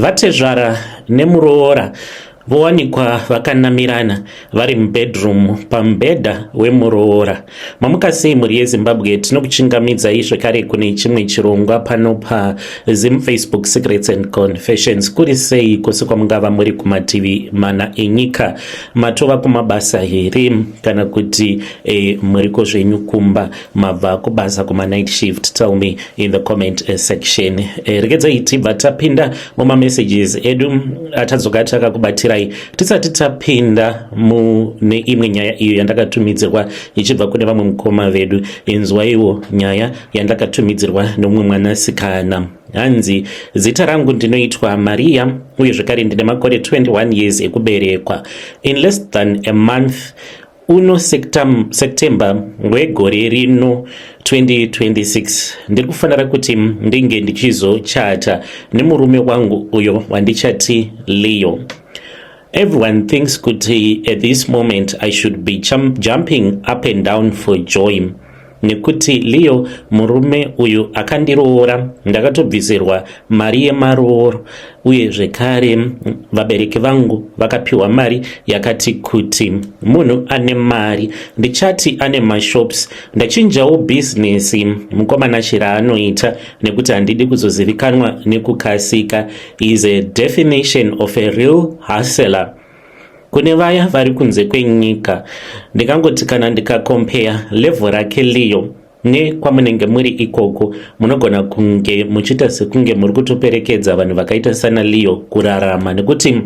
Vatezvara nemuroora vowanikwa vakanamirana vari mubedroom pamubhedha wemuroora. Mamuka sei mhuri yeZimbabwe? Tinokuchingamidzai zvekare kune chimwe chirongwa pano paZim Facebook Secrets and Confessions. Kuri sei kwose kwamungava muri kumativi mana enyika? Matova kumabasa here kana kuti muriko zvenyu kumba? Mabva kubasa kuma night shift? Tell me in the comment section. Regedzai tibva tapinda mumamessages edu atadzoka takakubatirai tisati tapinda mune imwe nyaya iyo yandakatumidzirwa ichibva kune vamwe mukoma vedu. Inzwaiwo nyaya yandakatumidzirwa nomumwe mwanasikana. Hanzi, "Zita rangu ndinoitwa Maria, uye zvekare ndine makore 21 years ekuberekwa. In less than a month uno, September wegore rino 2026, ndiri kufanira kuti ndinge ndichizochata nemurume wangu uyo wandichati Leo. Everyone thinks kuti at this moment I should be jumping up and down for joy, nekuti Leo murume uyu akandiroora. Ndakatobvisirwa mari yemarooro, uye zvekare vabereki vangu vakapiwa mari yakati kuti. Munhu ane mari, ndichati ane mashops. Ndachinjawo bhizinesi, mukomana, chiraanoita, nekuti handidi kuzozivikanwa nekukasika. Is a definition of a real hustler. Kune vaya vari kunze kwenyika, ndingangoti kana ndikakompeya level rake Leo nekwamunenge muri ikoko, munogona kunge muchiita sekunge muri kutoperekedza vanhu vakaita sana Leo kurarama, nekuti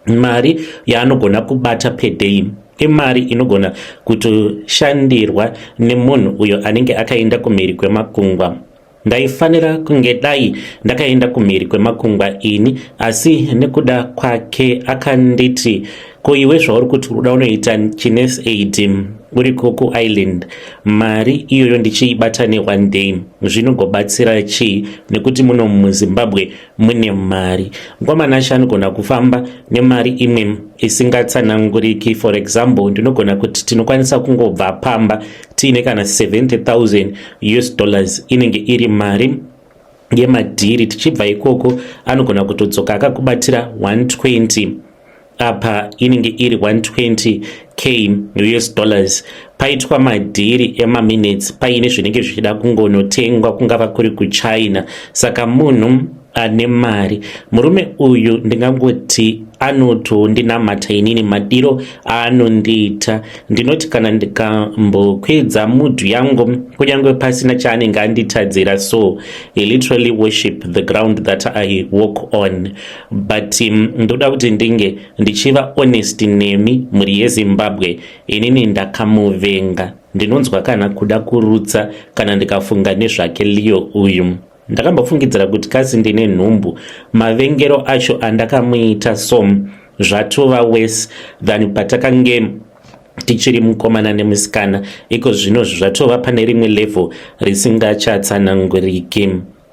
mari yaanogona kubata per day imari inogona kutoshandirwa nemunhu uyo anenge akaenda kumhiri kwemakungwa. Ndaifanira kunge dai ndakaenda kumhiri kwemakungwa ini, asi nekuda kwake akanditi, 'Ko iwe zvauri kuti uda unoita chinurse aid uriko kuIreland, mari iyoyo ndichiibata neone day zvinogobatsira chii, nekuti muno muZimbabwe mune mari?' Ngwamanashe anogona kufamba nemari imwe isingatsananguriki. For example, ndinogona kuti tinokwanisa kungobva pamba tiine kana 70,000 US dollars, inenge iri mari yemadhiri. Tichibva ikoko anogona kutodzoka akakubatira 120. Apa inenge iri 120K US dollars. Paitwa madhiri emaminutes, paine zvinenge zvichida kungonotengwa, kungava kuri kuChina. Saka munhu ane mari murume uyu, ndingangoti anotondinamata inini. Madiro aanondiita, ndinoti kana ndikambokwidza mudhu yangu, kunyange pasina chaanenge anditadzira, so he literally worship the ground that I walk on. But ndoda kuti ndinge ndichiva honest nemi, mhuri yeZimbabwe. Inini ndakamuvenga. Ndinonzwa kana kuda kurutsa kana ndikafunga nezvake Leo uyu. Ndakambofungidzira kuti kasi ndine nhumbu. Mavengero acho andakamuita, so zvatova worse than patakange tichiri mukomana nemusikana. Iko zvino zvatova pane rimwe level risingachatsananguriki.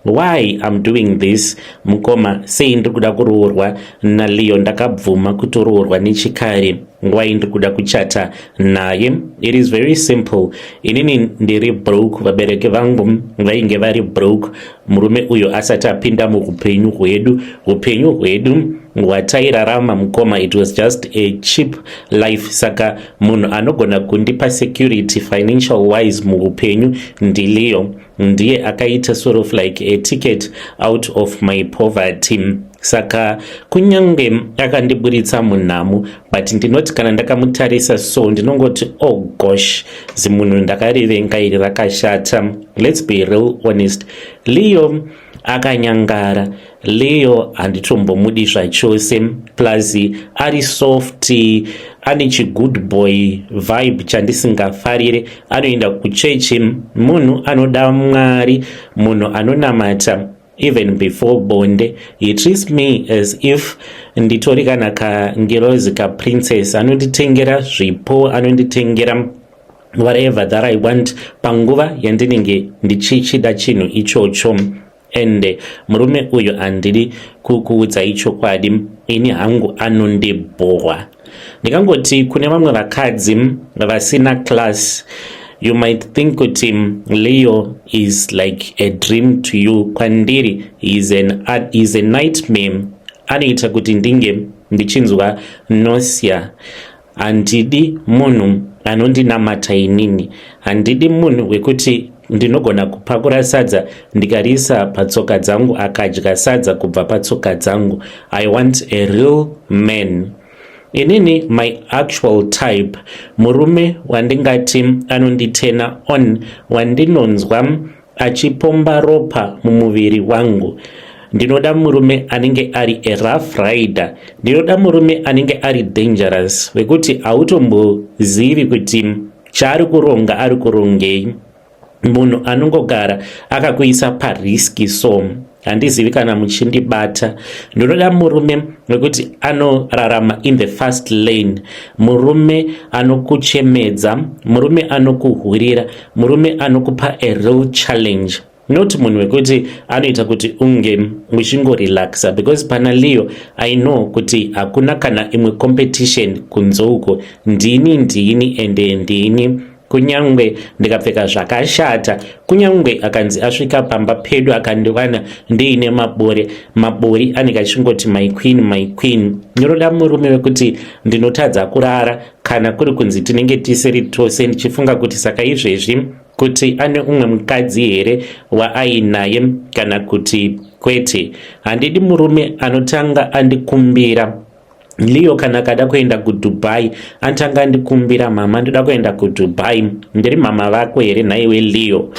Why I'm doing this, mukoma? Sei ndiri kuda kuroorwa naLeo? Ndakabvuma kutoroorwa nechikare. Why ndiri kuda kuchata naye? It is very simple. Inini ndiri broke, vabereki vangu vainge vari broke murume uyo asati apinda muupenyu hwedu. Upenyu hwedu hwatairarama, mukoma, it was just a cheap life. Saka munhu anogona kundipa security financial wise muupenyu ndiLeo. Ndiye akaita sort of like a ticket out of my poverty. Saka kunyange akandiburitsa munhamo, but ndinoti kana ndakamutarisa so, ndinongoti, 'Oh gosh, zimunhu ndakarivenga iri, rakashata.' Let's be real honest, Leo akanyangara. Leo handitombomudi zvachose. Plus ari soft, ane chigood boy vibe chandisingafarire. Anoenda kuchechi, munhu anoda Mwari, munhu anonamata even before bonde. He treats me as if nditori kana kangirozi, kaprincess. Anonditengera zvipo, anonditengera whatever that I want panguva yandinenge ndichichida chinhu ichocho. Ende murume uyu, handidi kukuudzai chokwadi, ini hangu anondibhohwa. Ndingangoti kune vamwe vakadzi vasina class, you might think kuti Leo is like a dream to you. Kwandiri is a nightmare. Anoita kuti ndinge ndichinzwa nausea. Handidi munhu anondinamata inini. Handidi munhu wekuti ndinogona kupakura sadza ndikariisa patsoka dzangu akadya sadza kubva patsoka dzangu. I want a real man. Inini my actual type, murume wandingati anonditurna on, wandinonzwa achipomba ropa mumuviri wangu. Ndinoda murume anenge ari a rough rider. Ndinoda murume anenge ari dangerous, wekuti hautombozivi kuti chaari kuronga ari kurongei. Munhu anongogara akakuisa parisk. So handizivi kana muchindibata. Ndinoda murume wekuti anorarama in the fast lane, murume anokuchemedza, murume anokuhurira, murume anokupa a real challenge, not munhu wekuti anoita kuti unge uchingorelaxa, because pana Leo I know kuti hakuna kana imwe competition kunze uko. Ndini, ndini, ende ndini. Kunyangwe ndikapfeka zvakashata, kunyangwe akanzi asvika pamba pedu akandiwana ndiine mabori mabori, anenge achingoti, "My queen, my queen." Ndinoda murume wekuti ndinotadza kurara kana kuri kunzi tinenge tisiri tose, ndichifunga kuti saka izvezvi kuti ane umwe mukadzi here waainaye kana kuti kwete. Handidi murume anotanga andikumbira. Leo kana akada kuenda kuDubai anotanga andikumbira, "Mama, ndoda kuenda kuDubai." Ndiri mama vako here nhaiwe Leo?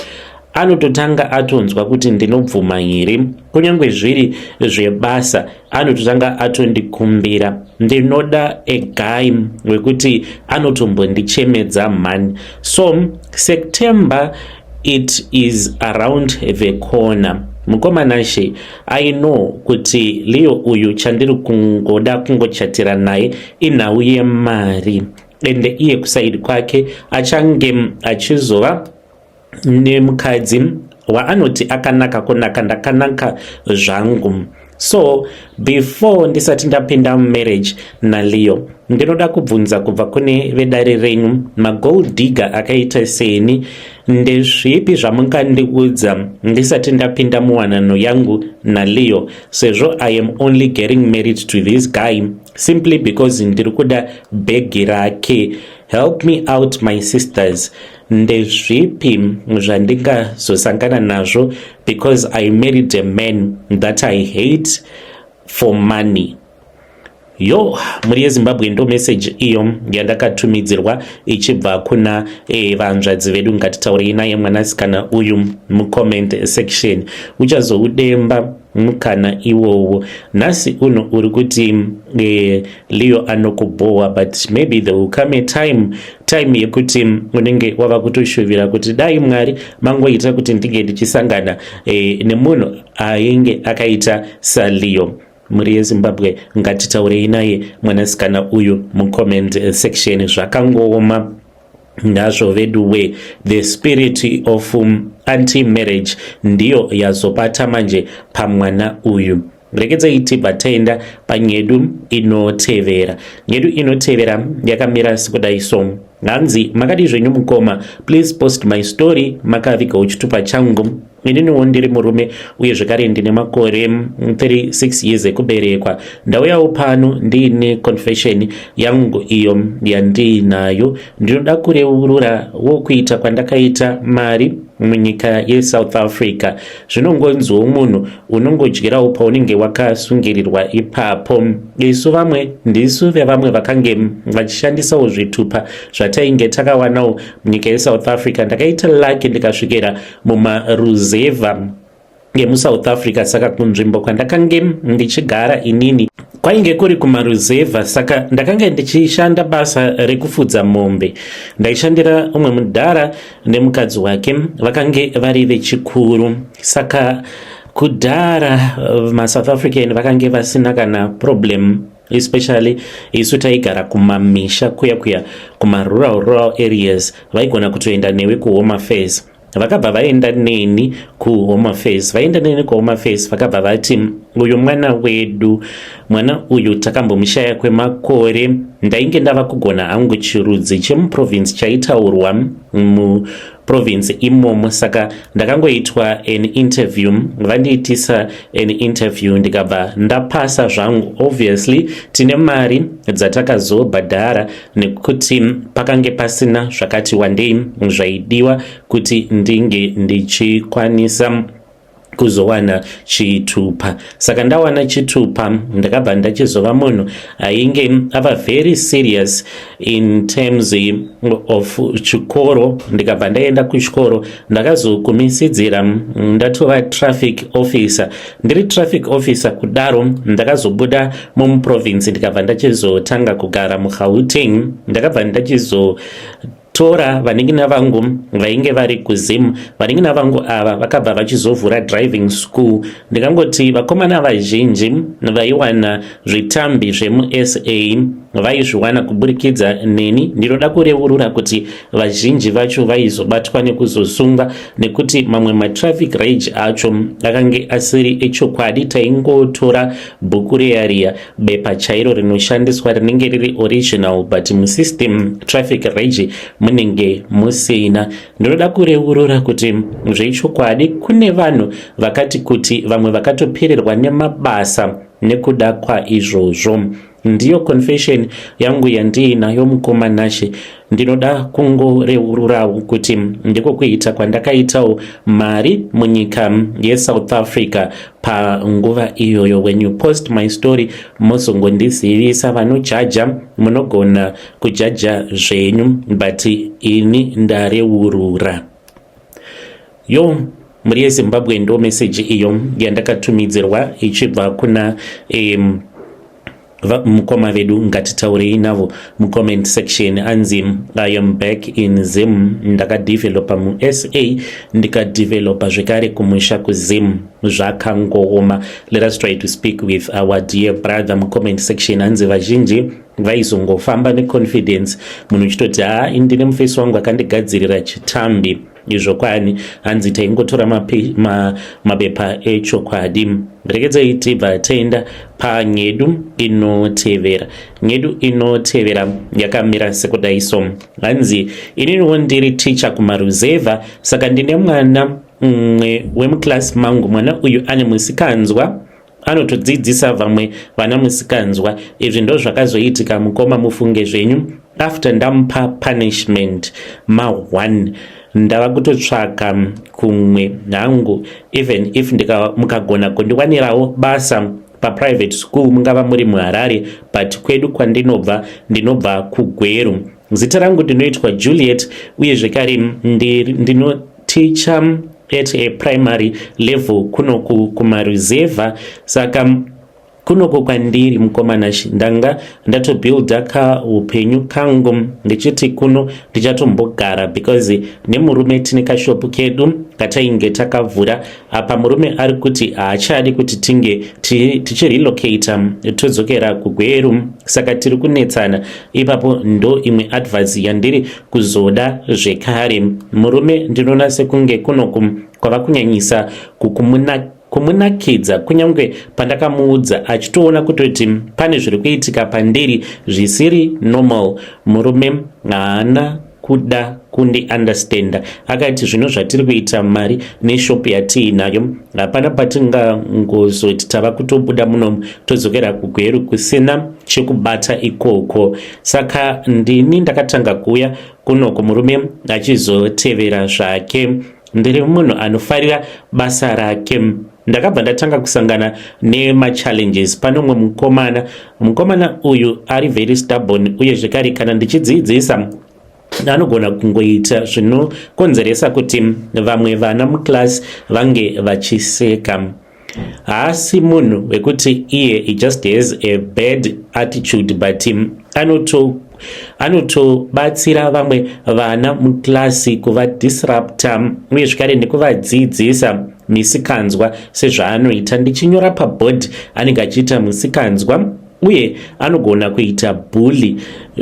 Anototanga atonzwa kuti ndinobvuma here. Kunyange zviri zvebasa anototanga atondikumbira. Ndinoda a guy wekuti anotombondichemedza mhani. So September, it is around the corner, mukomanashe. I know kuti Leo uyu chandiri kungoda kungochatira naye inhau yemari, ende iye kuside kwake achange achizova nemukadzi waanoti akanaka. Kunaka ndakanaka zvangu. So before ndisati ndapinda mumarriage naLeo, ndinoda kubvunza kubva kune vedare renyu, magold digger akaita seni, ndezvipi zvamungandiudza ndisati ndapinda muwanano yangu naLeo, sezvo I am only getting married to this guy simply because ndiri kuda bhegi rake? Help me out, my sisters. Ndezvipi zvandingazosangana nazvo because I married a man that I hate for money? Yo, mhuri yeZimbabwe, ndo meseji iyo yandakatumidzirwa ichibva kuna vanzvadzi vedu. Ngatitaurei naye mwanasikana uyu mucomment section. Uchazoudemba mukana iwowo. Nhasi uno uri kuti Leo anokubhowa, but maybe there will come a time yekuti unenge wava kutoshuvira kuti dai Mwari mangoita kuti ndinge ndichisangana nemunhu ainge akaita saLeo. Mhuri yeZimbabwe, ngatitaurei naye mwanasikana uyu mucomment section. Zvakangooma nazvo vedu we. The spirit of anti marriage ndiyo yazobata manje pamwana uyu. Rekedzai tibva taenda panyedu inotevera. Nyedu inotevera yakamira sekudai. So hanzi, "Makadi zvenyu mukoma? Please post my story makavigawo chitupa changu. Ininiwo ndiri murume uye zvekare ndine makore 36 years ekuberekwa. Ndauyawo pano ndiine confession yangu iyo yandiinayo. Ndinoda kureurura wokuita kwandakaita mari munyika yeSouth Africa. Zvinongonziwo munhu unongodyirawo paunenge wakasungirirwa ipapo. Isu vamwe ndisu vevamwe vakange vachishandisawo zvitupa zvatainge takawanawo munyika yeSouth Africa. Ndakaita lucky ndikasvikira mumaruzevha emuSouth Africa. Saka kunzvimbo kwandakange ndichigara inini kwainge kuri kumaruzevha, saka ndakanga ndichishanda basa rekufudza mombe. Ndaishandira umwe mudhara nemukadzi wake vakange vari vechikuru. Saka kudhara maSouth African vakange vasina kana problem, especially isu taigara kumamisha kuya kuya kumarural rural areas. Vaigona kutoenda newe kuHome Affairs. Vakabva vaenda neni kuHome Affairs. Vaenda neni kuHome Affairs, vakabva vati, 'Uyu mwana wedu, mwana uyu takambomushaya kwemakore.' Ndainge ndava kugona hangu chirudzi chemuprovince chaitaurwa. Province imomo. Saka ndakangoitwa an interview, vandiitisa an interview, ndikabva ndapasa zvangu. Obviously tine mari dzatakazobhadhara nekuti pakange pasina zvakati wandei zvaidiwa kuti ndinge ndichikwanisa kuzowana chitupa. Saka ndawana chitupa, ndakabva ndachizova munhu ainge ava very serious in terms of chikoro. Ndikabva ndaenda kuchikoro, ndakazokumisidzira ndatova traffic officer. Ndiri traffic officer kudaro, ndakazobuda mumuprovince, ndikabva ndachizotanga kugara muGauteng. Ndakabva ndachizo tora vanin'ina vangu vainge vari kuZim. Vanin'ina vangu ava vakabva vachizovhura driving school. Ndikangoti vakomana vazhinji vaiwana zvitambi zvemuSA vaizviwana kuburikidza neni. Ndinoda kureurura kuti vazhinji vacho vaizobatwa nekuzosungwa nekuti mamwe matraffic reg acho akange asiri echokwadi. Taingotora bhuku riya riya, bepa chairo rinoshandiswa rinenge riri original, but musystem traffic reg munenge musina. Ndinoda kureurura kuti zvechokwadi kune vanhu vakati kuti vamwe vakatopererwa nemabasa nekuda kwaizvozvo. Ndiyo confession yangu yandiinayo, mukoma Nashe. Ndinoda kungoreururawo kuti ndiko kuita kwandakaitawo mari munyika yeSouth Africa panguva iyoyo. When you post my story, mozongondizivisa. Vanojaja munogona kujaja zvenyu, but ini ndareurura. Yo, mhuri yeZimbabwe, ndo meseji iyo yandakatumidzirwa ichibva kuna mukoma vedu. Ngatitaurei navo mucomment section. Anzi, "I am back in Zim. Ndakadevelopa muSA, ndikadevelopa zvekare kumusha kuZim. Zvakangooma." Let us try to speak with our dear brother mucomment section. Hanzi vazhinji vaizongofamba neconfidence, munhu uchitoti, "Ha, ndine mufesi wangu akandigadzirira chitambi." Izvo kwani hanzi taingotora mabepa echokwadi. Rekedzai tibva taenda panyedu inotevera. Nyedu inotevera yakamira sekudai so. Hanzi, "Ininiwo ndiri ticha kumaruzevha, saka ndine mwana mumwe wemuklasi mangu. Mwana uyu ane musikanzwa, anotodzidzisa vamwe vana musikanzwa. Izvi ndo zvakazoitika, mukoma, mufunge zvenyu. After ndamupa punishment ma1, ndava kutotsvaka kumwe hangu. Even if mukagona kundiwanirawo basa paprivate school, mungava muri muHarare, but kwedu kwandinobva, ndinobva kuGweru. Zita rangu ndinoitwa Juliet, uye zvekare ndinoticha at a primary level kunoku kumaruzevha. Saka kunoko kwandiri, mukoma Nashe, ndanga ndatobuilda kaupenyu kangu ndichiti kuno ndichatombogara because nemurume tine kashopu kedu katainge takavhura. Apa murume ari kuti haachadi kuti tinge tichirelocata todzokera kuGweru, saka tiri kunetsana ipapo. Ndo imwe advice yandiri kuzoda zvekare. Murume ndinoona sekunge kunoku kwava kunyanyisa kumunakidza, kunyange pandakamuudza achitoona kutoti pane zviri kuitika pandiri zvisiri normal. Murume haana kuda kundiunderstanda. Akati zvino zvatiri kuita mari neshopu yatiinayo, hapana patingangozoti tava kutobuda munomu todzokera kuGweru kusina chekubata ikoko. Saka ndini ndakatanga kuuya kunoko, murume achizotevera zvake. Ndiri munhu anofarira basa rake. Ndakabva ndatanga kusangana nemachallenges. Pane umwe mukomana. Mukomana uyu ari very stubborn, uye zvekare kana ndichidzidzisa anogona kungoita zvinokonzeresa kuti vamwe vana muklasi vange vachiseka. Haasi munhu wekuti iye he just has a bad attitude, but anotobatsira vamwe vana muklasi kuvadisrupta, uye zvekare nekuvadzidzisa misikanzwa sezvaanoita. Ndichinyora pabhodhi anenge achiita musikanzwa, uye anogona kuita bully,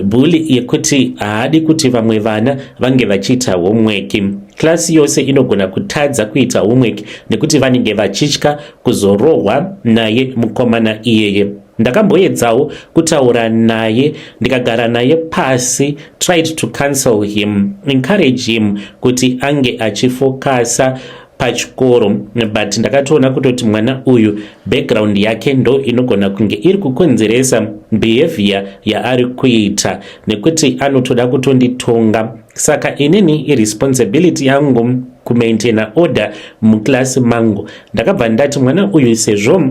bully yekuti haadi kuti vamwe vana vange vachiita homework. Klasi yose inogona kutadza kuita homework nekuti vanenge vachitya kuzorohwa naye mukomana iyeye." Ndakamboedzawo kutaura naye, ndikagara naye pasi, tried to counsel him, encourage him kuti ange achifokasa pachikoro, but ndakatoona kutoti mwana uyu background yake ndo inogona kunge iri kukonzeresa behavior yaari kuita, nekuti anotoda kutonditonga. Saka inini iresponsibility yangu kumaintaina order muklasi mangu. Ndakabva ndati mwana uyu sezvo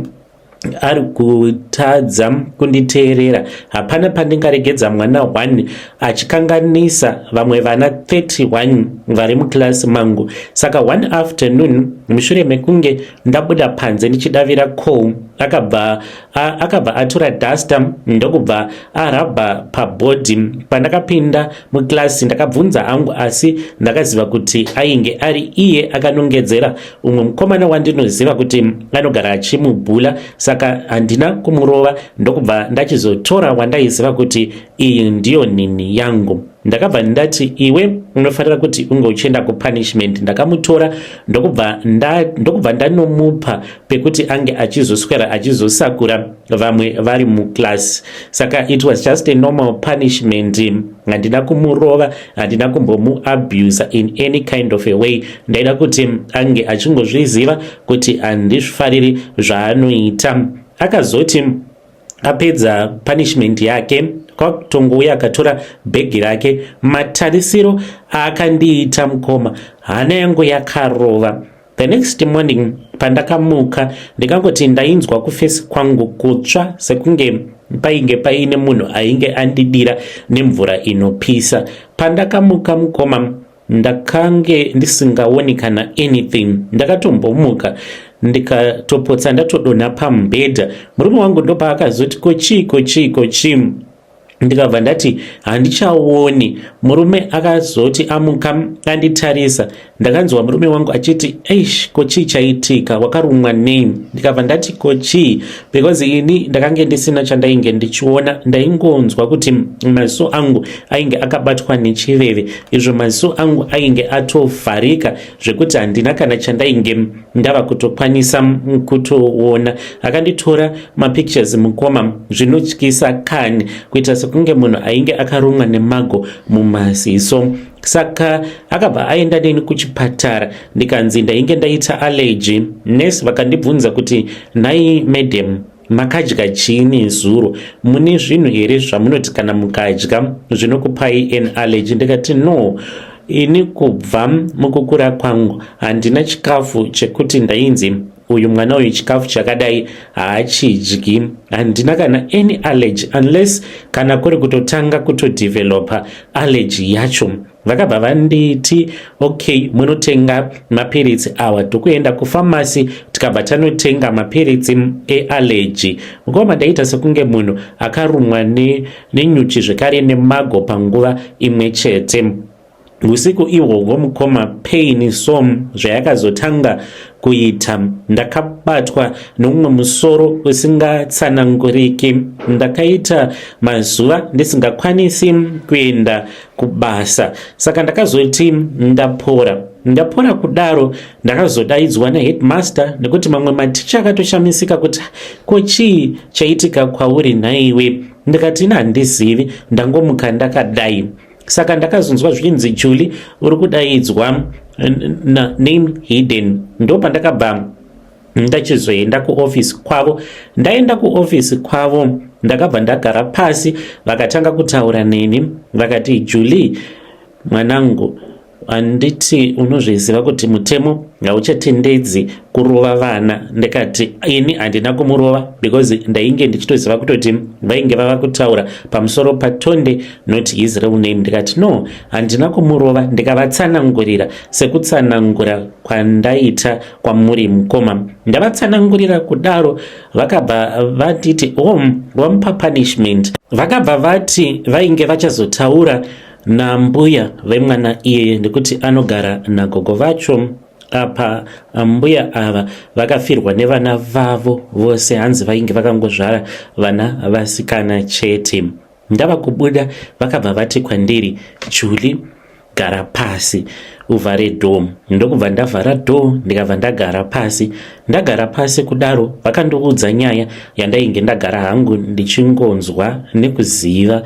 ari kutadza kunditeerera, hapana pandingaregedza mwana 1 achikanganisa vamwe vana 31 vari muklasi mangu. Saka one afternoon, mushure mekunge ndabuda panze ndichidavira call, akabva atora duster ndokubva arabha pabhodhi. Pandakapinda muklasi, ndakabvunza angu, asi ndakaziva kuti ainge ari iye akanongedzera umwe mukomana wandinoziva kuti anogara achimubhula. Saka handina kumurova, ndokubva ndachizotora wandaiziva kuti iyi ndiyo nini yangu. Ndakabva ndati, "Iwe unofanira kuti unge uchienda kupunishment." Ndakamutora ndokubva ndanomupa pekuti ange achizoswera achizosakura vamwe vari muklasi. Saka it was just a normal punishment. Handina kumurova, handina kumbomuabusa in any kind of a way. Ndaida kuti ange achingozviziva kuti handizvifariri zvaanoita. Akazoti apedza punishment yake, kwakutongouya akatora bhegi rake. Matarisiro aakandiita, mukoma, hana yangu yakarova. The next morning pandakamuka, ndikangoti ndainzwa kuface kwangu kutsva sekunge painge paine munhu ainge andidira nemvura inopisa. Pandakamuka, mukoma, ndakange ndisingaoni kana anything. Ndakatombomuka ndikatopotsa ndatodonha pamubhedha. Murume wangu ndopaakazoti, "Kochii, kochii, kochii?" Ndikabva ndati handichaoni. Murume akazoti amuka anditarisa, ndakanzwa murume wangu achiti, "Eish, kochii chaitika? Wakarumwa nei?" Ndikabva ndati, "Kochii?" Because ini ndakange ndisina chandainge ndichiona. Ndaingonzwa kuti maziso angu ainge akabatwa nechiveve, izvo maziso angu ainge atovharika zvekuti handina kana chandainge ndava kutokwanisa kutoona. Akanditora mapictures, mukoma, zvinotyisa kani, kuita sekunge munhu ainge akarumwa nemago mumaziso. Saka akabva aenda neni kuchipatara, ndikanzi ndainge ndaita allergy. Nurse vakandibvunza kuti, "Nhai madam, makadya chii zuro? Mune zvinhu here zvamunoti kana mukadya zvinokupai an allergy?" Ndikati, "No, ini kubva mukukura kwangu handina chikafu chekuti ndainzi uyu mwana uyu chikafu chakadai haachidyi. Handina kana any allergy, unless kana kuri kutotanga kutodevelopa allergy yacho." Vakabva vanditi, "Okay, munotenga mapiritsi awa." Tokuenda kufamasi, tikabva tanotenga mapiritsi eallergy. Mukoma, ndaita sekunge munhu akarumwa nenyuchi zvekare nemago panguva imwe chete. Usiku ihwohwo, mukoma, pain so zvayakazotanga kuita, ndakabatwa nomumwe musoro usingatsananguriki. Ndakaita mazuva ndisingakwanisi kuenda kubasa. Saka ndakazoti ndapora kudaro, ndakazodaidzwa naheadmaster, nekuti mamwe maticha akatoshamisika kuti, "Ko chii chaitika kwauri nhaiwe?" Ndikati, "Ina handizivi, ndangomuka ndakadai." Saka ndakazonzwa zvichinzi, "Julie, uri kudaidzwa name hidden." Ndo pandakabva ndachizoenda kuofisi kwavo. Ndaenda kuofisi kwavo, ndakabva ndagara pasi, vakatanga kutaura neni. Vakati, "Julie mwanangu, handiti unozviziva kuti mutemo hauchatendedzi kurova vana?" Ndikati, "Ini handina kumurova," because ndainge ndichitoziva kutoti vainge vava kutaura pamusoro paTonde, not his real name. Ndikati, "No, handina kumurova." Ndikavatsanangurira sekutsanangura kwandaita kwamuri, mukoma. Ndavatsanangurira kudaro, vakabva vatiti, "Oh, wamupa punishment." Vakabva vati vainge vachazotaura nambuya vemwana iyeye, nekuti anogara nagogo vacho. Apa mbuya ava vakafirwa nevana vavo vose, hanzi vainge vakangozvara vana vasikana chete. Ndava kubuda, vakabva vati kwandiri, "Julie, Gara pasi uvhare door. Ndokubva ndavhara door, ndikabva ndagara pasi. Ndagara pasi kudaro, vakandiudza nyaya yandainge ndagara hangu ndichingonzwa nekuziva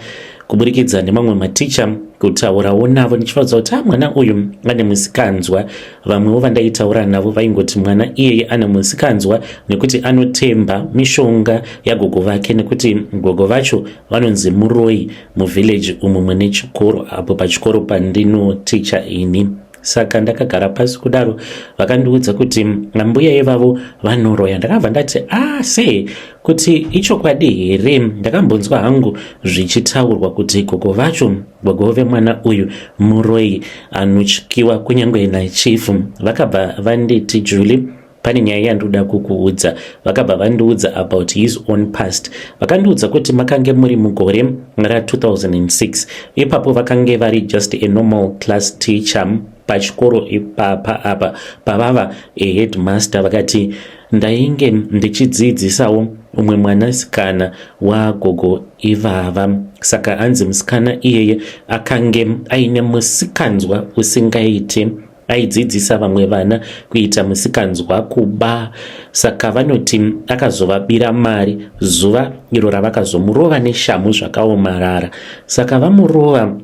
kuburikidza nemamwe maticha, kutaurawo navo ndichivaudza kuti a ah, mwana uyu ane musikanzwa. Vamwewo vandaitaura navo vaingoti mwana iyeye ane musikanzwa nekuti anotemba mishonga yagogo vake, nekuti gogo vacho vanonzi muroyi muvillage umu mune chikoro apo pachikoro pandinoticha ini. Saka ndakagara pasi kudaro, vakandiudza kuti ambuya ivavo vanoroya. Ndakabva ndati, ah, sei kuti ichokwadi here? Ndakambonzwa hangu zvichitaurwa kuti gogo vacho, gogo vemwana uyu, muroyi anotyiwa kunyange nachifu. Vakabva vanditi, Julie, pane nyaya yandoda kukuudza. Vakabva vandiudza about his own past. Vakandiudza kuti makange muri mugore ra2006 ipapo, vakange vari just a normal class teacher pachikoro ipapa apa pavava aheadmaster. Vakati, ndainge ndichidzidzisawo umwe mwanasikana wagogo ivava. Saka hanzi musikana iyeye akange aine musikanzwa usingaiti, aidzidzisa vamwe vana kuita musikanzwa, kuba. Saka vanoti akazovabira mari zuva iro ravakazomurova neshamu zvakaomarara. Saka vamurova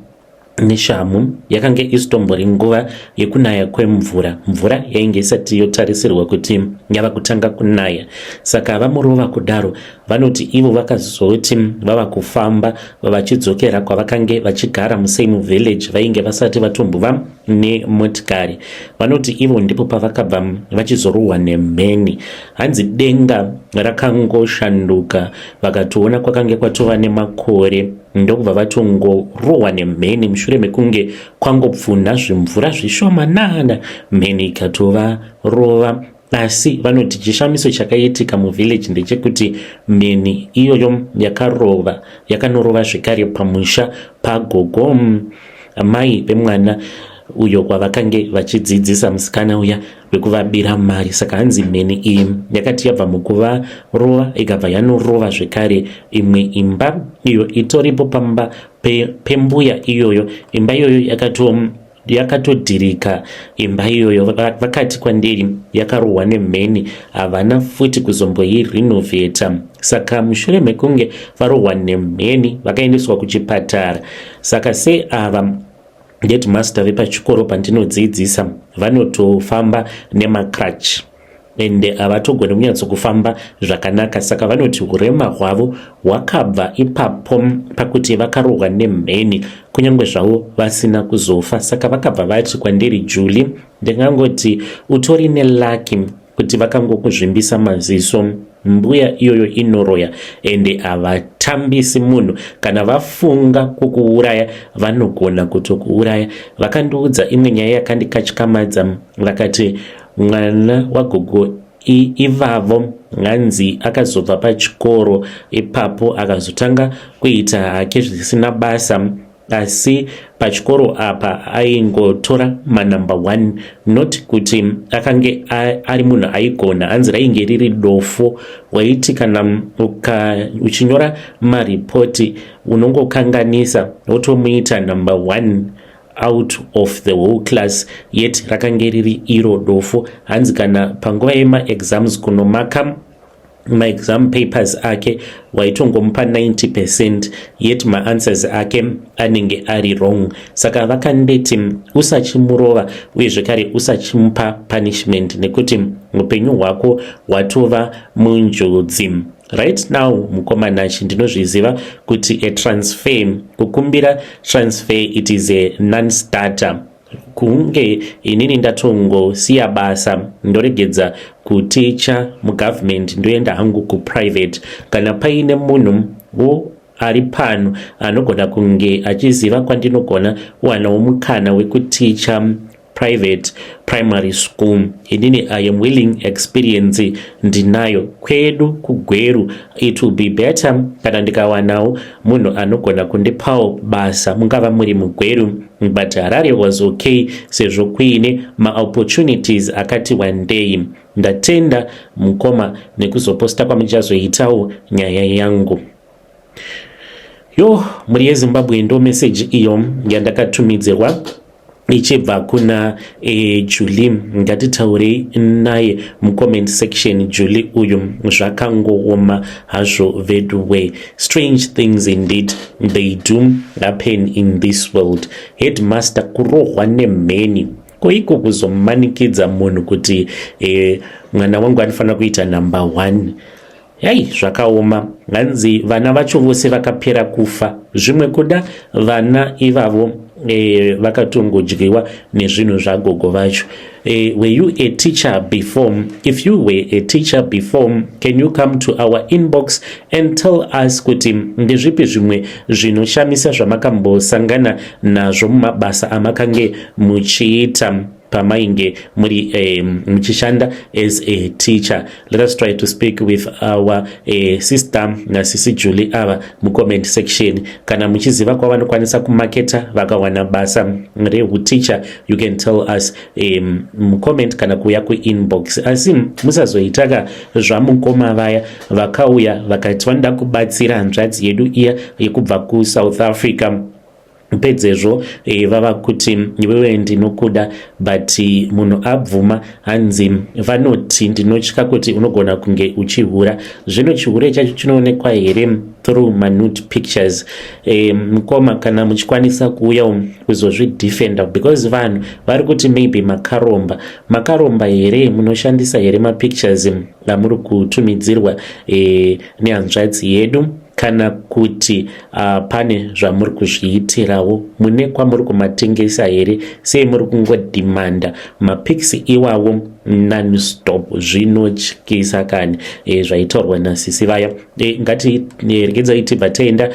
neshamu, yakange isitombori nguva yekunaya kwemvura, mvura yainge isati yotarisirwa kuti yava kutanga kunaya. Saka vamurova kudaro, vanoti ivo vakazoti vava kufamba vachidzokera kwavakange vachigara musame village, vainge vasati vatombova nemotikari. Vanoti ivo ndipo pavakabva vachizorohwa nemheni. Hanzi denga rakangoshanduka, vakatoona kwakange kwatova nemakore, ndokubva vatongorohwa nemheni mushure mekunge kwangopfunha zvimvura zvishomanana, mheni ikatova rova. Asi vanoti chishamiso chakaitika muvillage ndechekuti mheni iyoyo yakarova yakanorova zvekare pamusha pagogo mai vemwana uyo kwavakange vachidzidzisa musikana uya wekuvabira mari. Saka hanzi mheni iyi yakati yabva mukuvarova, ikabva yanorova zvekare imwe imba iyo itoripo pamba pembuya iyoyo. Imba iyoyo yakatodhirika imba iyoyo. Vakati kwandiri yakarohwa nemheni, havana futi kuzomboirinovheta. Saka mushure mekunge varohwa nemheni, vakaendeswa kuchipatara. Saka seava headmaster vepachikoro pandinodzidzisa, vanotofamba nemacrutch ende havatogoni kunyatsokufamba zvakanaka. Saka vanoti urema hwavo hwakabva ipapo pakuti vakarohwa nemheni, kunyange zvavo vasina kuzofa. Saka vakabva vati kwandiri, Julie, ndingangoti utori nelucky kuti vakangokuzvimbisa maziso. Mbuya iyoyo inoroya ende havatambisi munhu. Kana vafunga kukuuraya, vanogona kutokuuraya. Vakandiudza imwe nyaya yakandikatyamadza. Vakati mwana wagogo ivavo hanzi akazobva pachikoro ipapo, akazotanga kuita hake zvisina basa, asi pachikoro apa aingotora manumber one, not kuti akange ari munhu aigona. Hanzi rainge riri dofo, waiti kana uchinyora maripoti unongokanganisa, wotomuita number one out of the whole class, yet rakange riri iro dofo. Hanzi kana panguva yemaexams kunomaka maexam papers ake, waitongomupa 90%, yet maanswers ake anenge ari wrong. Saka vakanditi usachimurova uye zvekare usachimupa punishment, nekuti upenyu hwako hwatova munjodzi right now. Mukomanachi, ndinozviziva kuti a transfer, kukumbira transfer, it is a non-starter. Kunge inini ndatongosiya basa, ndoregedza kuticha mugovernment, ndoenda hangu kuprivate. Kana paine munhu wo ari pano anogona kunge achiziva kwandinogona kuwanawo mukana wekuticha private primary school, inini I am willing. Experience ndinayo kwedu kuGweru. It will be better kana ndikawanawo munhu anogona kundipawo basa, mungava muri muGweru, but Harare was okay sezvo kuine maopportunities akati wandei. Ndatenda mukoma nekuzoposta kwamuchazoitawo nyaya yangu. Yo, mhuri yeZimbabwe, ndo meseji iyo yandakatumidzirwa. Ichibva kuna Julie. Ngatitaurei naye mucomment section. Julie uyu, zvakangooma hazvo veduway. Strange things indeed, they do happen in this world. Headmaster kurohwa nemheni, koiko kuzomanikidza munhu kuti mwana wangu anofanira kuita number one? Yai, zvakaoma. Hanzi vana vacho vose vakapera kufa. Zvimwe kuda vana ivavo vakatongodyiwa nezvinhu zvagogo vacho. Were you a teacher before? If you were a teacher before, can you come to our inbox and tell us kuti ndezvipi zvimwe zvinoshamisa zvamakambosangana nazvo mumabasa amakange muchiita pamainge muri muchishanda as a teacher? Let us try to speak with our sister nasisi Julie ava mucomment section. Kana muchiziva kwavanokwanisa kumaketa vakawana basa rehuteacher, you can tell us mucomment kana kuuya kuinbox. Asi musazoitaka zvamukoma vaya vakauya vakati vanoda kubatsira hanzvadzi yedu iya yekubva kuSouth Africa. Pedzezvo vava kuti, "Iwewe ndinokuda," but munhu abvuma, hanzi vanoti, "Ndinotya kuti unogona kunge uchihura." Zvino chihure chacho chinoonekwa here through manude pictures? Mukoma, kana muchikwanisa kuuya kuzozvidefenda, because vanhu vari kuti maybe makaromba. Makaromba here? Munoshandisa here mapictures amuri kutumidzirwa nehanzvadzi yedu, kana kuti pane zvamuri kuzviitirawo? Mune kwamuri kumatengesa here? Sei muri kungodhimanda mapics iwawo nonstop? Zvinotyisa kani. Zvaitaurwa nasisi vaya. Ngati regedzai tibva taenda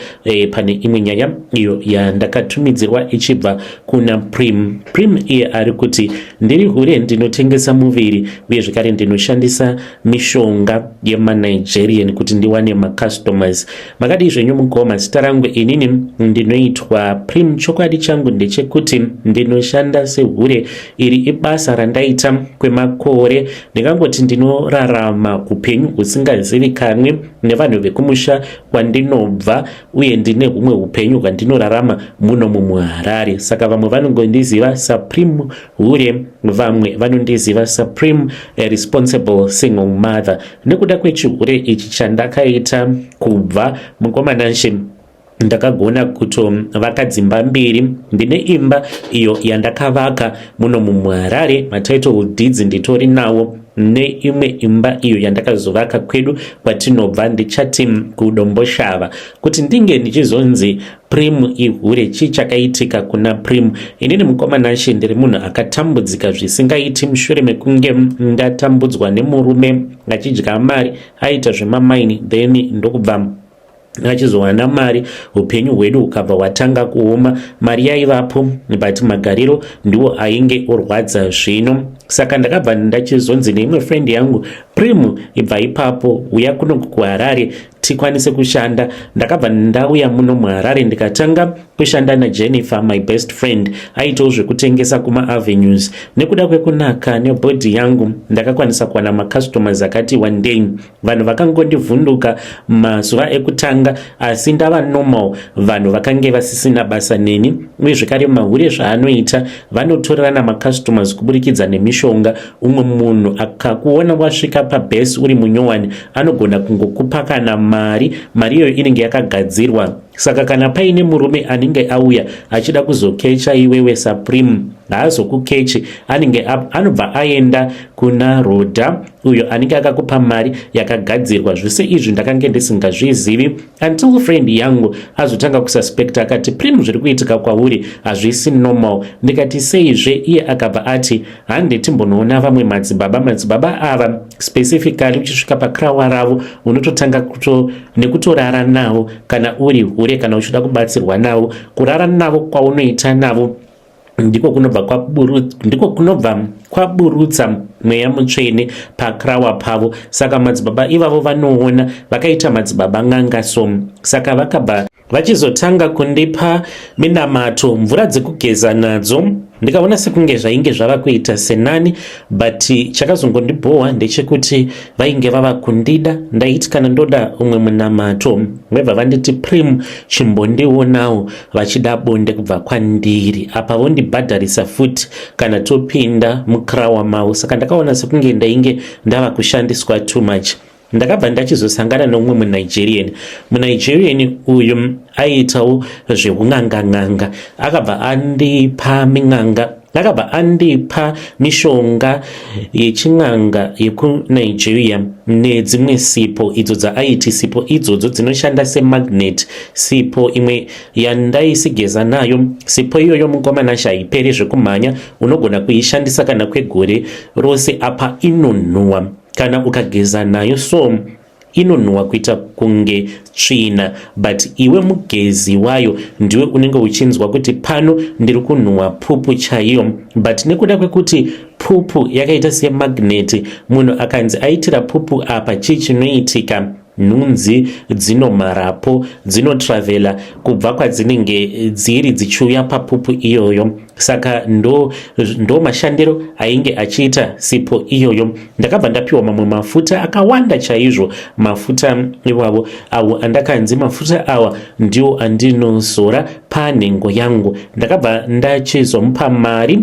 pane imwe nyaya iyo yandakatumidzirwa ichibva kuna Prim. Prim iye ari kuti, "Ndiri hure, ndinotengesa muviri uye zvekare ndinoshandisa mishonga yemaNigerian kuti ndiwane macustomers. Makadii zvenyu mukoma? Zita rangu inini ndinoitwa Prim. Chokwadi changu ndechekuti ndinoshanda sehure. Iri ibasa randaita kwemakore. Ndingangoti ndinorarama upenyu husingazivikanwi nevanhu vekumusha kwandinobva, uye ndine humwe upenyu hwandinorarama muno mumuHarare. Saka vamwe vanongondiziva saPrim hure, vamwe vanondiziva saPrim responsible single mother. Nekuda kwechihure ichi chandakaita kubva mukomanashe, ndakagona kutovaka dzimba mbiri. Ndine imba iyo yandakavaka muno mumuHarare, matitle deeds nditori nawo, neimwe imba iyo yandakazovaka kwedu kwatinobva, ndichati kuDomboshava. Kuti ndinge ndichizonzi Prim ihure, chii chakaitika kuna Prim? Inini mukomanashe ndiri munhu akatambudzika zvisingaiti mushure mekunge ndatambudzwa nemurume achidya mari. Aita zvemamaini, then ndokubva achizowana mari. Upenyu hwedu hukabva hwatanga kuoma. Mari yaivapo, but magariro ndiwo ainge orwadza zvino. Saka ndakabva ndachizonzi neimwe friend yangu, 'Prim, ibva ipapo, uya kuno kuHarare tikwanise kushanda.' Ndakabva ndauya muno muHarare, ndikatanga kushanda naJennifer, my best friend. Aitawo zvekutengesa kumaavenues. Nekuda kwekunaka nebhodhi yangu, ndakakwanisa kuwana macustomers akati one day. Vanhu vakangondivhunduka mazuva ekutanga, asi ndava normal, vanhu vakange vasisina basa neni. Uye zvekare mahure zvaanoita, vanotorerana macustomers kuburikidza nemishonga. Umwe munhu akakuona wasvika pabhesi uri munyowani, anogona kungokupa kana mari. Mari iyoyo inenge yakagadzirwa. Saka kana paine murume anenge auya achida kuzokecha iwewe saPrim, haazokukechi. Anenge anobva aenda kuna Rodha uyo anenge akakupa mari yakagadzirwa. Zvose izvi ndakange ndisingazvizivi until friend yangu azotanga kususpecta, akati, 'Prim, zviri kuitika kwauri hazvisi normal.' Ndikati, 'Seizve?' Iye akabva ati, 'Hande timbonoona vamwe madzibaba.' Madzibaba ava specifically, uchisvika pakrawa ravo, unototanga nekutorara navo kana uri hure, kana uchida kubatsirwa navo. Kurara navo kwaunoita navo ndiko kunobva kwaburutsa. mweya mutsvene pakrawa pavo. Saka madzibaba ivavo vanoona vakaita madzibaba n'anga, so saka vakabva vachizotanga kundipa minamato, mvura dzekugeza nadzo. Ndikaona sekunge zvainge zvava kuita senani, but chakazongondibhohwa ndechekuti vainge vava kundida. Ndaiti kana ndoda umwe munamato, vaibva vanditi, "Prim, chimbondionawo," vachida bonde kubva kwandiri. Apa vondibhadharisa futi kana topinda mukrawa mavo. Saka ndakaona sekunge ndainge ndava kushandiswa too much. Ndakabva ndachizosangana neumwe muNigerian. MuNigerian uyu aiitawo zveun'anga-n'anga. Akabva andipa min'anga, akabva andipa mishonga yechin'anga yekuNigeria nedzimwe sipo idzo dzaaiti sipo idzodzo dzinoshanda semagnet. Sipo imwe yandaisigeza nayo, sipo iyoyo, mukomana, haiperi zvekumhanya. Unogona kuishandisa kana kwegore rose. Apa inonhuhwa kana ukageza nayo, so inonhuhwa kuita kunge tsvina, but iwe mugezi wayo ndiwe unenge uchinzwa kuti pano ndiri kunhuhwa pupu chaiyo. But nekuda kwekuti pupu yakaita semagneti, munhu akanzi aitira pupu apa, chii chinoitika? Nhunzi dzinomharapo, dzinotravhela kubva kwadzinenge dziri dzichiuya papupu iyoyo. Saka ndo mashandiro ainge achiita sipo iyoyo. Ndakabva ndapiwa mamwe mafuta akawanda chaizvo. Mafuta iwavo awo andakanzi mafuta awa ndiwo andinozora panhengo yangu. Ndakabva ndachizomupa mari,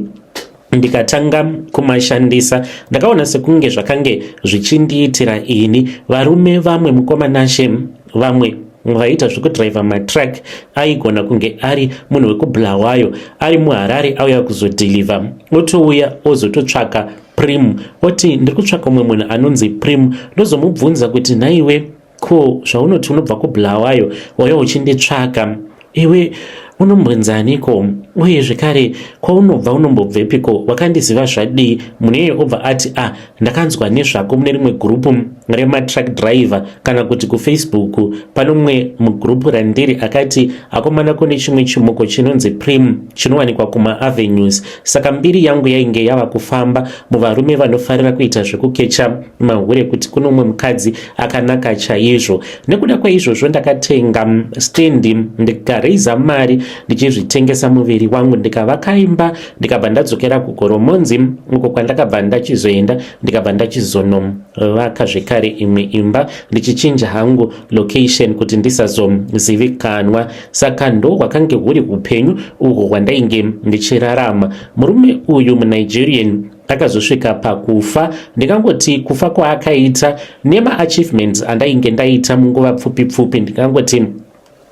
ndikatanga kumashandisa. Ndakaona sekunge zvakange zvichindiitira ini. Varume vamwe, mukomanashe, vamwe vaiita zvekudhiraivha matruck, aigona kunge ari munhu wekuBulawayo, ari muHarare, auya kuzodhilivha, otouya ozototsvaka Prim, oti, "Ndiri kutsvaka umwe munhu anonzi Prim." Ndozomubvunza kuti, "Nhaiwe, ko zvaunoti unobva kuBulawayo, wauya uchinditsvaka, iwe unombonzaniko? Uye zvekare kwaunobva unombobvepiko? Wakandiziva zvadii?" Munhu iyeye obva ati, "A ah, ndakanzwa nezvako mune rimwe gurupu rematruck driver, kana kuti kuFacebook pano mumwe mugurupu randiri akati, akomana, kune chimwe chimuko chinonzi Prim chinowanikwa kumaavenues." Saka mbiri yangu yainge yava kufamba muvarume vanofarira kuita zvekukecha mahure, kuti kuno umwe mukadzi akanaka chaizvo. Nekuda kwaizvozvo ndakatenga stendi, ndikareiza mari ndichizvitengesa muviri wangu, ndikavaka imba, ndikabva ndadzokera kuGoromonzi, uko kwandakabva ndachizoenda, ndikabva ndachizonovaka zvekare imwe imba, ndichichinja hangu location kuti ndisazozivikanwa. Saka ndo hwakange huri upenyu uhwo hwandainge ndichirarama. Murume uyu muNigerian akazosvika pakufa. Ndikangoti kufa kwaakaita nemaachievements andainge ndaita munguva pfupi pfupi, ndikangoti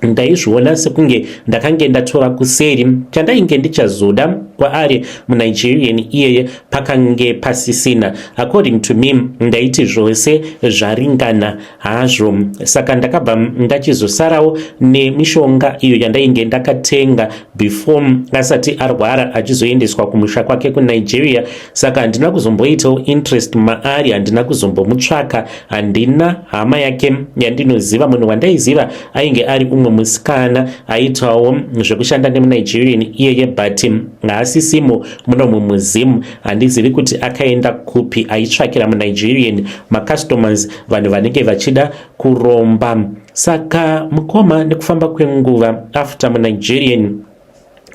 ndaizviona sekunge ndakange ndatora kuseri. Chandainge ndichazoda kwaari muNigerian iyeye pakange pasisina. According to me, ndaiti zvose zvaringana hazvo. Saka ndakabva ndachizosarawo nemishonga iyo yandainge ndakatenga before asati arwara achizoendeswa kumusha kwake kuNigeria. Saka handina kuzomboitawo interest maari, handina kuzombomutsvaka, handina hama yake yandinoziva. Munhu wandaiziva ainge ari umwe musikana aitawo zvekushanda nemuNigerian iyeye, but haasisimo muno mumuzimu. Handizivi kuti akaenda kupi. Aitsvakira muNigerian macustomers, vanhu vanenge vachida kuromba. Saka mukoma, nekufamba kwenguva after muNigerian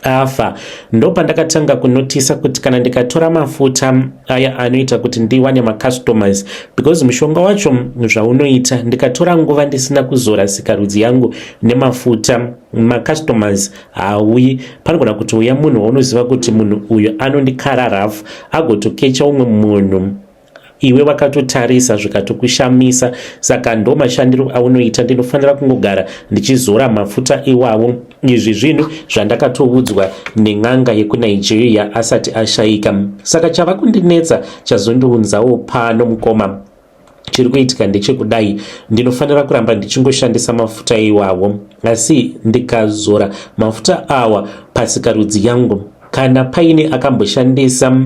afa, ndopandakatanga kunotisa kuti kana ndikatora mafuta aya anoita kuti ndiwane macustomers, because mushonga wacho zvaunoita, ndikatora nguva ndisina kuzora sikarudzi yangu nemafuta, macustomers haauyi. Panogona kutouya munhu waunoziva kuti munhu uyu anondikara rafu, agotokecha umwe munhu iwe wakatotarisa, zvikatokushamisa. Saka ndo mashandiro aunoita. Ndinofanira kungogara ndichizora mafuta iwawo. Izvi zvinhu zvandakatoudzwa nen'anga yekuNigeria asati ashayika. Saka chava kundinetsa, chazondiunzawo pano, mukoma, chiri kuitika ndechekudai: ndinofanira kuramba ndichingoshandisa mafuta iwawo, asi ndikazora mafuta awa pasikarudzi yangu, kana paine akamboshandisa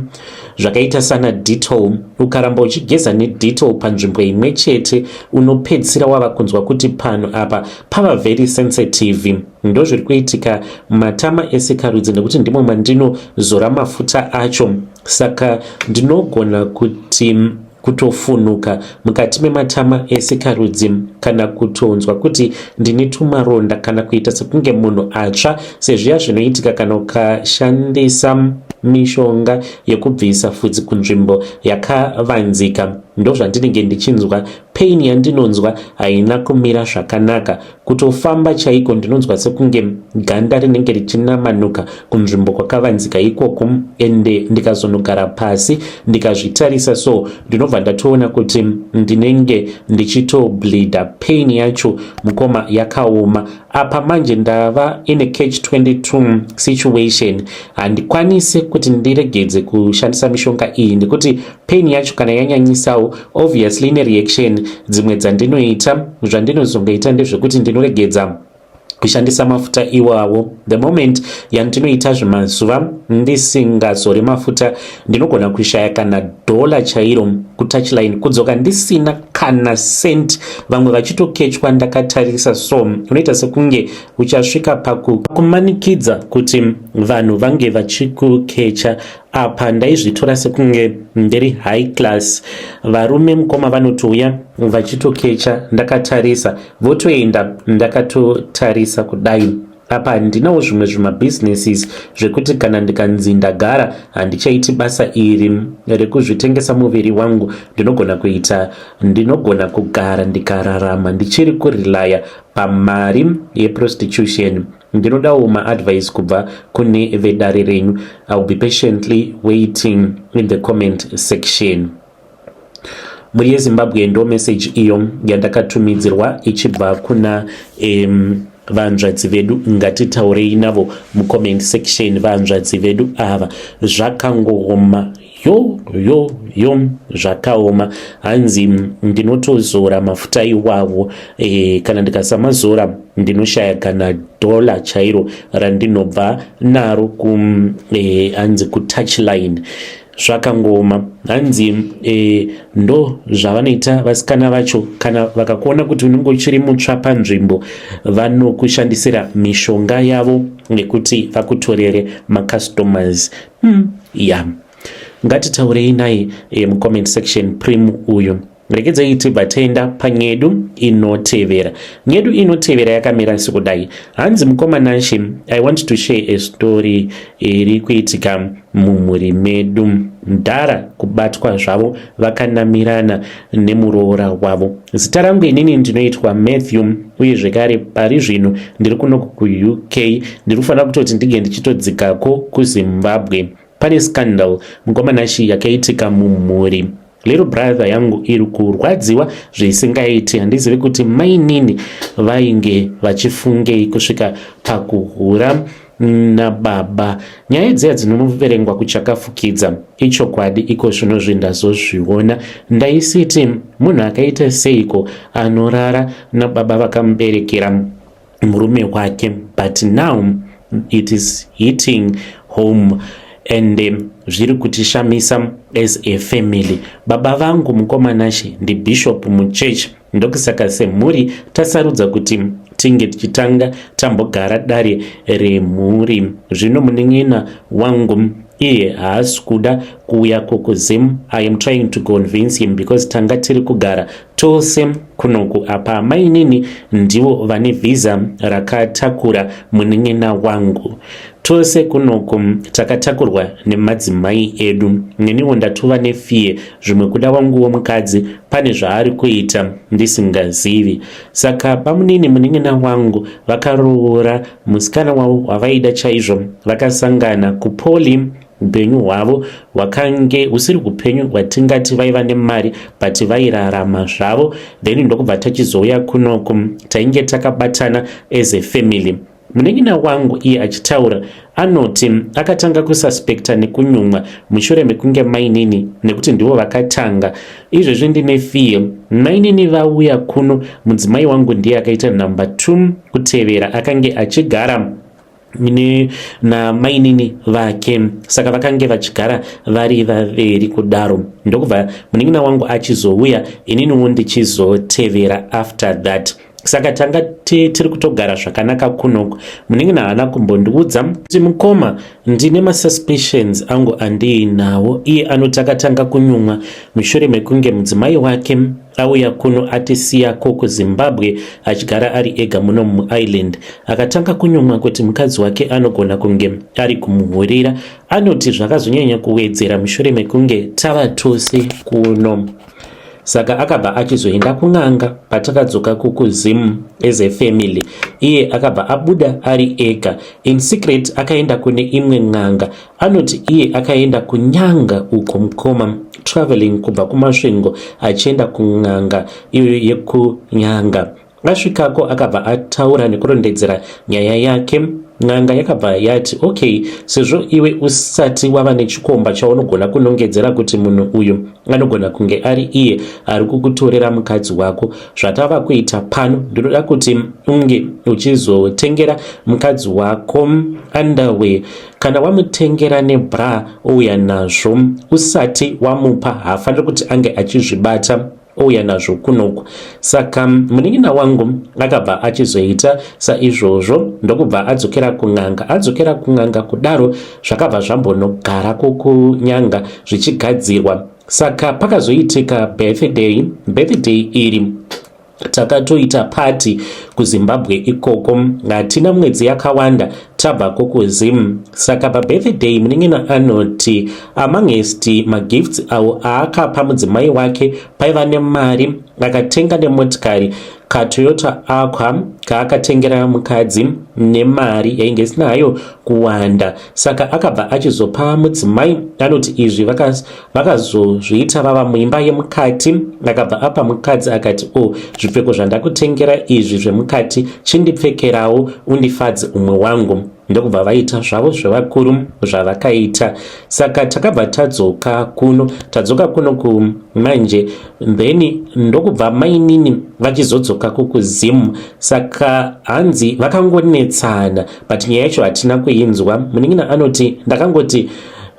zvakaita sana Dettol, ukaramba uchigeza neDettol panzvimbo imwe chete, unopedzisira wava kunzwa kuti pano apa pava very sensitive. Ndozviri kuitika matama esikarudzi, nekuti ndimo mandinozora mafuta acho. Saka ndinogona kuti kutofunuka mukati mematama esikarudzi kana kutonzwa kuti ndine tumaronda kana kuita sekunge munhu atsva, sezviya zvinoitika kana ukashandisa mishonga yekubvisa fudzi kunzvimbo yakavanzika. Ndozvandinenge ndichinzwa. Pain yandinonzwa haina kumira zvakanaka. Kutofamba chaiko ndinonzwa sekunge ganda rinenge richinamanuka kunzvimbo kwakavanzika ikoko, ende ndikazonogara pasi ndikazvitarisa so, ndinobva ndatoona kuti ndinenge ndichitobleeda. Pain yacho, mukoma, yakaoma. Apa manje ndava in a catch 22 situation. Handikwanisi kuti ndiregedze kushandisa mishonga iyi nekuti pain yacho kana yanyanyisawo, obviously ine reaction dzimwe dzandinoita. Zvandinozongoita ndezvekuti ndinoregedza kushandisa mafuta iwawo. The moment yandinoita zvemazuva ndisingazori mafuta, ndinogona kushaya kana dhola chairo kutouchline, kudzoka ndisina kana cent, vamwe vachitokechwa ndakatarisa. So unoita sekunge uchasvika pakumanikidza kuti vanhu vange vachikukecha. Apa ndaizvitora sekunge ndiri high class. Varume, mukoma, vanotouya vachitokecha ndakatarisa, votoenda ndakatotarisa kudai. Apa handinawo zvimwe zvimabhizinesis zvekuti kana ndikanzi ndagara handichaiti basa iri rekuzvitengesa muviri wangu, ndinogona kuita, ndinogona kugara ndikararama. Ndichiri kurelaya pamari yeprostitution. Ndinodawo maadvice kubva kune vedare renyu. I will be patiently waiting in the comment section. Mhuri yeZimbabwe, ndo message iyo yandakatumidzirwa ichibva kuna vanzvadzi vedu. Ngatitaurei navo mucomment section. Vanzvadzi vedu ava, zvakangooma. Yo yo yo, zvakaoma. Hanzi ndinotozora mafuta iwawo kana ndikasamazora ndinoshaya kana dhola chairo randinobva naro ku hanzi kutouchline. Zvakangooma. Hanzi ndo zvavanoita vasikana vacho, kana vakakuona kuti unenge uchiri mutsva panzvimbo, vanokushandisira mishonga yavo nekuti vakutorere macustomers. Ya, ngatitaurei naye mucomment section, Prim uyu. Regedzai tibva taenda panyedu inotevera. Nyedu inotevera yakamira sekudai. Hanzi, "Mukoma Nashe, I want to share a story iri kuitika mumhuri medu. Mudhara kubatwa zvavo vakanamirana nemuroora wavo. Zita rangu inini ndinoitwa Matthew, uye zvekare pari zvino ndiri kunoku kuUK. Ndiri kufanira kutoti ndinge ndichitodzikako kuZimbabwe. Pane scandal, mukoma Nashe, yakaitika mumhuri. Little brother yangu iri kurwadziwa zvisingaiti. Handizivi kuti mainini vainge vachifungei kusvika pakuhura nababa. Nyaya dziya dzinoverengwa kuchakafukidza, ichokwadi iko zvino zvindazozviona. Ndaisiti munhu akaita seiko anorara nababa vakamuberekera murume wake, but now it is hitting home and zviri kutishamisa as a family. Baba vangu, mukoma Nashe, ndibishop muchurch. Ndokusaka semhuri tasarudza kuti tinge tichitanga tambogara dare remhuri. Zvino munin'ina wangu iye haasi kuda kuuya kuZim. I am trying to convince him because tanga tiri kugara tose kunoku. Apa mainini ndivo vane vhisa rakatakura munin'ina wangu. Tose kunoku takatakurwa nemadzimai edu. Neniwo ndatova nefear, zvimwe kuda wanguwo mukadzi pane zvaari kuita ndisingazivi. Saka bamunini munin'ina wangu vakaroora musikana wavo wavaida chaizvo. Vakasangana kupoly. Upenyu hwavo hwakange husiri upenyu hwatingati vaiva nemari, but vairarama zvavo. Then ndokubva tachizouya kunoku. Tainge takabatana as a family. Munin'ina wangu iye achitaura anoti akatanga kususpecta nekunyumwa mushure mekunge mainini, nekuti ndivo vakatanga. Izvezvi ndine fear. Mainini vauya kuno, mudzimai wangu ndiye akaita number 2 kutevera. Akange achigara namainini vake, saka vakange vachigara vari vaveri kudaro. Ndokubva munin'ina wangu achizouya, ininiwo ndichizotevera after that. Saka tanga tiri kutogara zvakanaka kunoku. Munin'ina haana kumbondiudza kuti mukoma ndine masuspicions angu andiinawo. Iye anoti akatanga kunyumwa mushure mekunge mudzimai wake auya kuno atisiyako kuZimbabwe achigara ari ega muno muIreland. Akatanga kunyumwa kuti mukadzi wake anogona kunge ari kumuhurira. Anoti zvakazonyanya kuwedzera mushure mekunge tava tose kuno. Saka akabva achizoenda kun'anga patakadzoka kukuZim as a family. Iye akabva abuda ari ega. In secret akaenda kune imwe n'anga. Anoti iye akaenda kunyanga uko mukoma, traveling kubva kuMasvingo achienda kun'anga iyoyo yekunyanga. Asvikako akabva ataura nekurondedzera nyaya yake. N'anga yakabva yati, okay, sezvo iwe usati wava nechikomba chaunogona kunongedzera kuti munhu uyu anogona kunge ari iye ari kukutorera mukadzi wako, zvatava kuita pano, ndinoda kuti unge uchizotengera mukadzi wako underwear. Kana wamutengera nebra, ouya nazvo. Usati wamupa, haafaniri kuti ange achizvibata, ouya nazvo kunoku. Saka munin'ina wangu akabva achizoita saizvozvo, ndokubva adzokera kun'anga. Adzokera kun'anga kudaro, zvakabva zvambonogara kukunyanga zvichigadzirwa. Saka pakazoitika birthday, birthday iri takatoita party kuZimbabwe ikoko. Hatina mwedzi yakawanda tabva kukuZim. Saka pabirthday, munin'ina anoti amongst magifts awo aakapa mudzimai wake paiva nemari, akatenga nemotikari, kaToyota Aqua kaakatengera mukadzi nemari yainge isina hayo kuwanda. Saka akabva achizopa mudzimai. Anoti izvi vakazozviita vava muimba yemukati. Akabva apa mukadzi akati, "O, oh, zvipfeko zvandakutengera izvi zvemukati, chindipfekerawo undifadze umwe wangu." Ndokubva vaita zvavo zvevakuru zvavakaita. Saka takabva tadzoka kuno. Tadzoka kuno kumanje, then ndokubva mainini vachizodzoka kukuZimu. Saka hanzi vakangonetsana, but nyaya yacho hatina kuinzwa. Munin'ina anoti, "Ndakangoti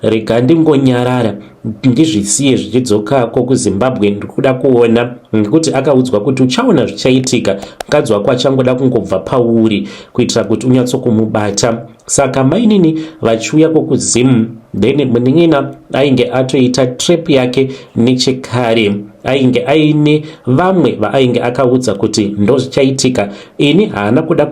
rega ndingonyarara, ndizvisiye zvichidzokako kuZimbabwe. Ndikuda kuona," nekuti akaudzwa kuti, "Uchaona zvichaitika, mukadzi wako achangoda kungobva pauri kuitira kuti unyatsokumubata." Saka mainini vachiuya kwokuZimu, then munin'ina ainge atoita trap yake nechekare. Ainge aine vamwe vaainge akaudza kuti ndozvichaitika. Ini haana kuda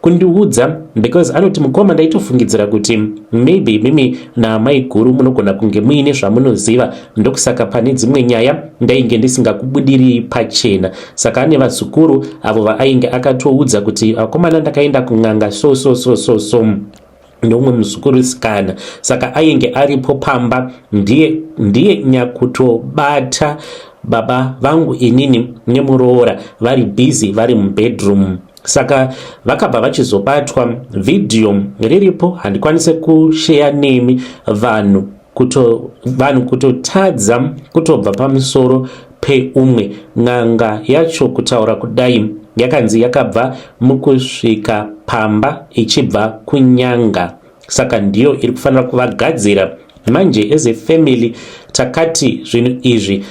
kundiudza because anoti, "Mukoma, ndaitofungidzira kuti maybe mimi naamai guru munogona kunge muine zvamunoziva, ndokusaka pane dzimwe nyaya ndainge ndisingakubudiri pachena." Saka ane vazukuru avo vaainge akatoudza kuti, "Vakomana, ndakaenda kun'anga so so so so so," neumwe muzukurusikana. Saka ainge aripo pamba, ndiye, ndiye nyakutobata baba vangu inini nemuroora vari busy vari mubedroom. Saka vakabva vachizobatwa. Vhidhiyo riripo, handikwanise kusheya nemi. Vanhu kuto, vanhu kutotadza kutobva pamusoro peumwe. N'anga yacho, kutaura kudai, yakanzi yakabva mukusvika pamba ichibva kunyanga, saka ndiyo iri kufanira kuvagadzira. Manje as a family takati zvinhu izvi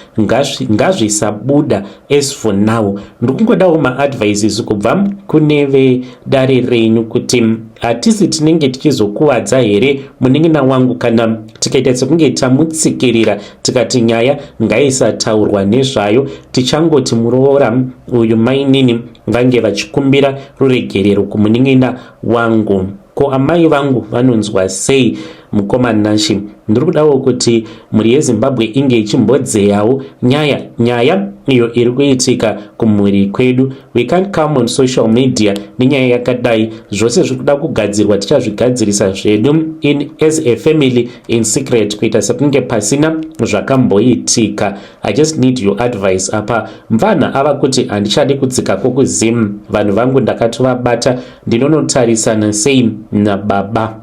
ngazvisabuda as for now. Ndikungodawo maadvices kubva kune vedare renyu kuti hatisi tinenge tichizokuvadza here munin'ina wangu kana tikaita sekunge tamutsikirira, tikati nyaya ngaisataurwa nezvayo, tichangoti muroora uyu mainini vange vachikumbira ruregerero kumunin'ina wangu? Ko amai vangu vanonzwa sei, mukoma Nashi? Ndiri kudawo kuti mhuri yeZimbabwe inge ichimbodzeyawo nyaya, nyaya iyo iri kuitika kumhuri kwedu. We can't come on social media nenyaya yakadai. Zvose zviri kuda kugadzirwa, tichazvigadzirisa zvedu as a family in secret, kuita sekunge pasina zvakamboitika. I just need your advice. Apa mvana ava kuti handichadi kudzika kwokuZimu, vanhu vangu ndakatovabata, ndinonotarisana sei nababa?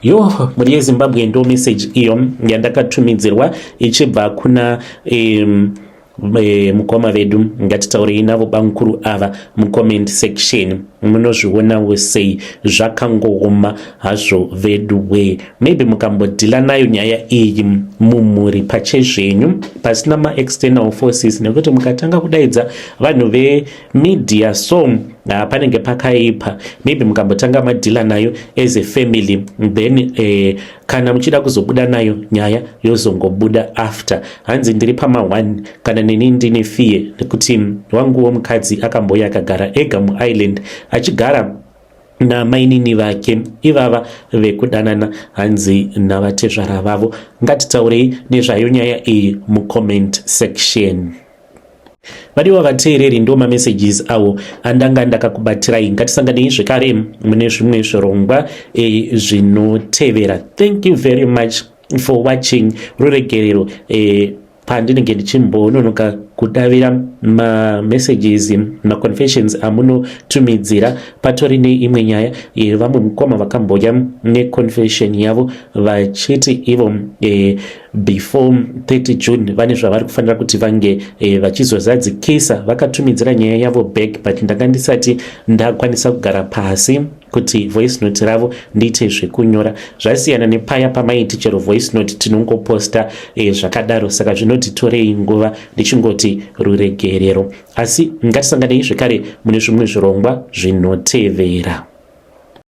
Yo, mhuri yeZimbabwe, ndo message iyo yandakatumidzirwa ichibva kuna mukoma vedu. Ngatitaurei navo bamukuru ava mucomment section. Munozvionawo sei? Zvakangooma hazvo veduwee. Maybe mukambodhila nayo nyaya iyi mumhuri pachezvenyu pasina maexternal forces, nekuti mukatanga kudaidza vanhu vemedia so panenge pakaipa. Maybe mukambotanga madhila nayo as a family, then kana muchida kuzobuda nayo nyaya yozongobuda after. Hanzi ndiri pama1 kana neni ndine fear, nekuti wanguwo mukadzi akambouya akagara ega muisland achigara namainini vake ivava vekudanana, hanzi navatezvara vavo. Ngatitaurei nezvayo nyaya iyi mucomment section. Vadiwa vateereri, ndo mamessages awo andanga ndakakubatirai. Ngatisanganei zvekare mune zvimwe zvirongwa zvinotevera. Thank you very much for watching. Ruregerero pandinenge ndichimbononoka kudavira mamessages, maconfessions amunotumidzira. Patori neimwe nyaya yevamwe mukoma vakamboya neconfession yavo vachiti ivo before 30 June vane zvavari kufanira kuti vange vachizozadzikisa. Vakatumidzira nyaya yavo back, but ndanga ndisati ndakwanisa kugara pasi kuti voice note ravo ndiite zvekunyora. Zvasiyana nepaya pamaiti chero voice note tinongoposta zvakadaro, saka zvinotitorei nguva. Ndichingoti ruregerero, asi ngatisanganei zvekare mune zvimwe zvirongwa zvinotevera.